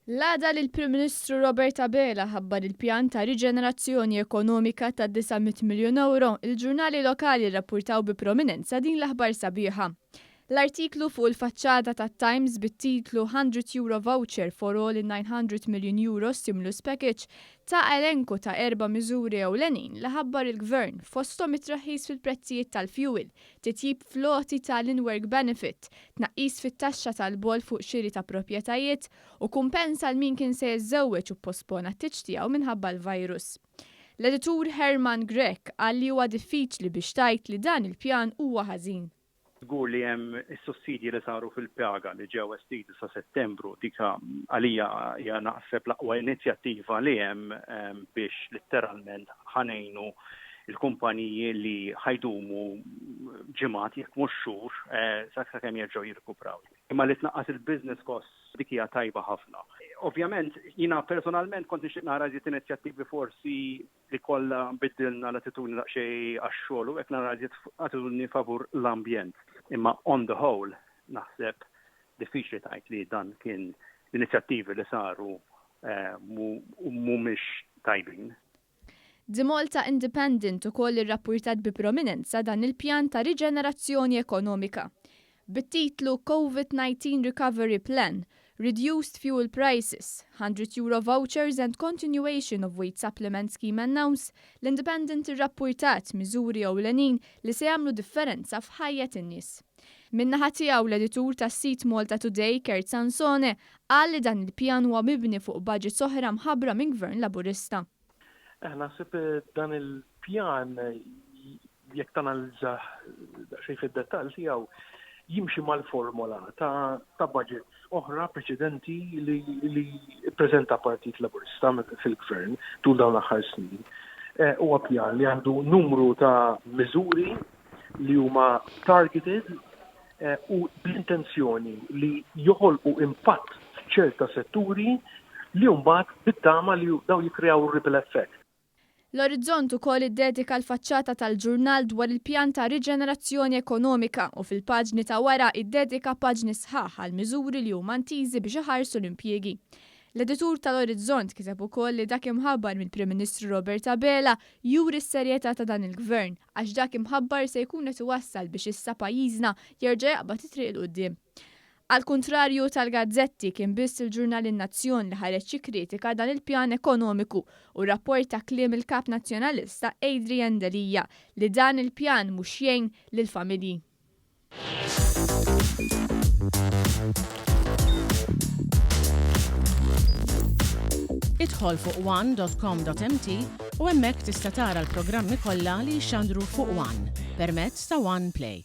L-għada li l-Prim Ministru Robert Abela ħabbar il-pjan ta' riġenerazzjoni ekonomika ta' 900 miljun ewro, il-ġurnali lokali rrappurtaw bi prominenza din l-aħbar sabiħa. L-artiklu fuq il-faċċata tat-Times bit-titlu 100 Euro Voucher for All in 900 Million Euro Stimulus Package ta elenku ta' erba' miżuri ewlenin li ħabbar il-Gvern fosthom it-traħħis fil-prezzijiet tal-fjuwil, titjib fl-għoti ta' l-in-work benefit, tnaqqis fit-taxxa tal-boll fuq xiri ta' proprjetajiet u kumpens għal min kien se jiżżewweġ u ppospona t-tieġ tiegħu minħabba l-virus. L-editur Herman Grech qal li huwa diffiċli biex tgħid li dan il-pjan huwa ħażin. Żgur li hemm is-sussidji li saru fil-paga li ġew estiżi sa Settembru, dik għalija hija naħseb l-aqwa inizjattiva li hemm biex litteralment ħa ngħinu l-kumpaniji li ħa jdumu ġimgħat jekk mhux xhur sakemm jerġgħu jirkupraw. Imma li tnaqqas il-business costs dik hija tajba ħafna. Ovvjament jiena personalment kont nixtieq nara iżjed inizjattivi forsi li kollha biddilna l-attitudni daqsxejn għax-xogħol u hekk nara iżjed attitudni favur l-ambjent. Imma on the whole naħseb diffiċli tgħid li dan kien l-inizjattivi li saru mhumiex tajbin. The Malta Independent ukoll irrappurtat bi prominenza dan il-pjan ta' riġenerazzjoni ekonomika. Bit-titlu Covid-19 Recovery Plan, Reduced Fuel Prices, 100 Euro Vouchers and Continuation of Wage Supplement Scheme Announced, l-Independent irrappurtat miżuri ewlenin li se jagħmlu differenza f'ħajjet in-nies. Min-naħa tiegħu l-editur tas-sit Malta Today, Kurt Sansone, qal li dan il-pjan huwa mibni fuq budgets oħra mħabbra minn Gvern Laburista. Naħseb dan il-pjan jekk tanalizzah daqsxejn fid-dettall tiegħu jimxi mal-formola ta', ta budgets oħra preċedenti li, li ppreżenta Partit Laburista fil-gvern tul dawn l-aħħar snin. Eh, huwa pjan li għandu numru ta' miżuri li huma targeted eh, u bl-intenzjoni li joħolqu impatt f'ċerta setturi li mbagħad bit-tama li daw jikkreaw ripple effect. L-Orizzont ukoll iddedika l-faċċata tal-ġurnal dwar il-pjan ta' riġenerazzjoni ekonomika u fil-paġni ta' wara iddedika paġni sħaħ għal miżuri li huma ntiżi biex iħarsu l-impjiegi. L-editur tal-Orizzont kiteb ukoll li dak imħabbar mill-Prim Ministru Robert Abela juri s-serjetà ta' dan il-Gvern għax dak imħabbar se jkun qed iwassal biex issa pajjiżna jerġa' jaqbad it-triq 'il quddiem. Għall-kuntrarju tal-gazzetti, kien biss il-ġurnal In-Nazzjon li ħareġ jikkritika dan il-pjan ekonomiku u rrapporta kliem il-Kap Nazzjonalista Adrian Delia li dan il-pjan mhux jgħin lill-familji. Idħol fuq one.com.mt u hemmhekk tista' tara l-programmi kollha li jixxandru fuq One permezz ta' One Play.